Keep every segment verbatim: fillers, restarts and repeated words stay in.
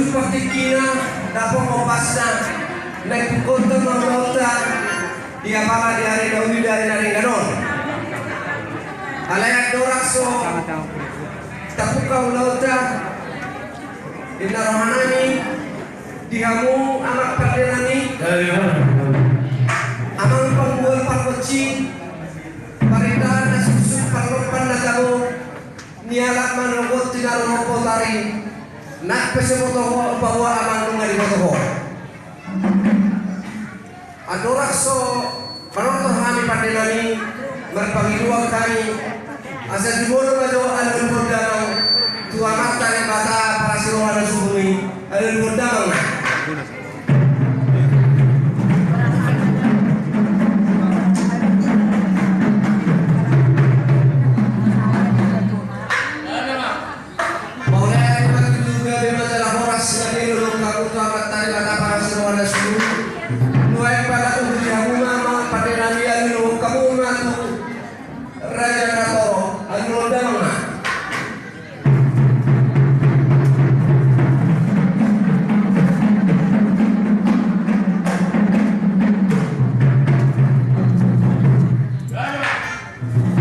Partingkina, dapot ombasna, naeng pungkot ma ulaonta di apala di ari na uli di ari na denggan on. Alai andorang so tapungka ulaonta, ninna rohanami di hamu amang pandenami, amang panggual pargonsi, parindahan na suksuk, parlompan na tabo, nialap manogot tinarumompo tari, nang pe so diboto ho, umpamua amang nunga diboto ho. Andorang so manortor hami pandenami, marpangidoan hami, asa jumolo ma jo alualuhon damang tu Amanta Debata parasi roha na suhut i, alualuhon damang ma. Mauliate ma tutu, gabe ma jala horas, gabe lolong hamu tu Amanta Debata parasi roha na suhut. Nuaeng pala uduti hamu ma amang pandenami, alualuhon hamu ma tu Raja Natoro, alualuhon damang ma.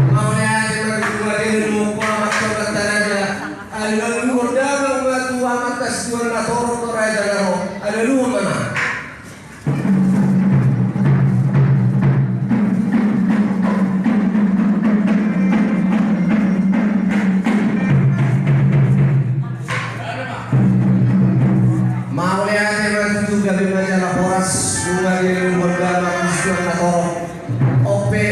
Mauliate ma tutu, gabe lolong hamu tu Amanta Raja, alualuhon damang ma tu Amanta Situan Natoro, tu Raja Natoro, alualuhon ma. Mauliate ma tutu, gabe ma jala horas, nunga dialualuhon damang tu Situan Natoro. On pe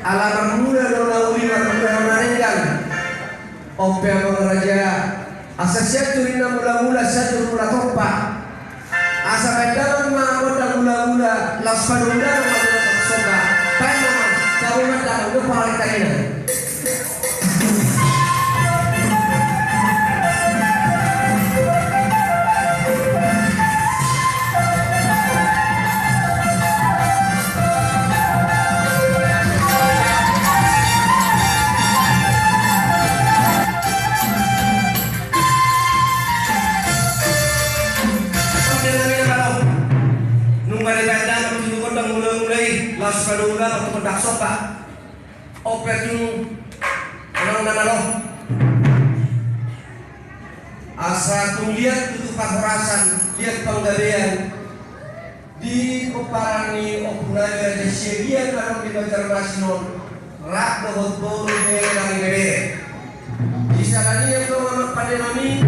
ala marmula do na uli, marmula do na denggan. On pe amang raja, asa sian turinna mulamula, sian turinna mula tompa. Asa baen damang ma gondang mulamula, laos padomu damang ma tu gondang somba. Baen damang, tabo ma damang, do pahalak tagina. Nunga dibaen damang tutu gondang mulamula i, laos padomu damang tu gondang somba. On pe tutu amang na malo. Asa tung liat tutu parhorasan, liat panggabean di pomparan ni ompunami Raja Siagian na adong di Banjarmasin on, rap dohot boru, bere nang ibebere. Di sada ni i do amang pandenami,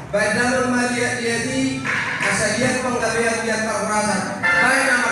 baen damang ma liat-liat i, asa liat panggabean, liat parhorasan. Baen ma.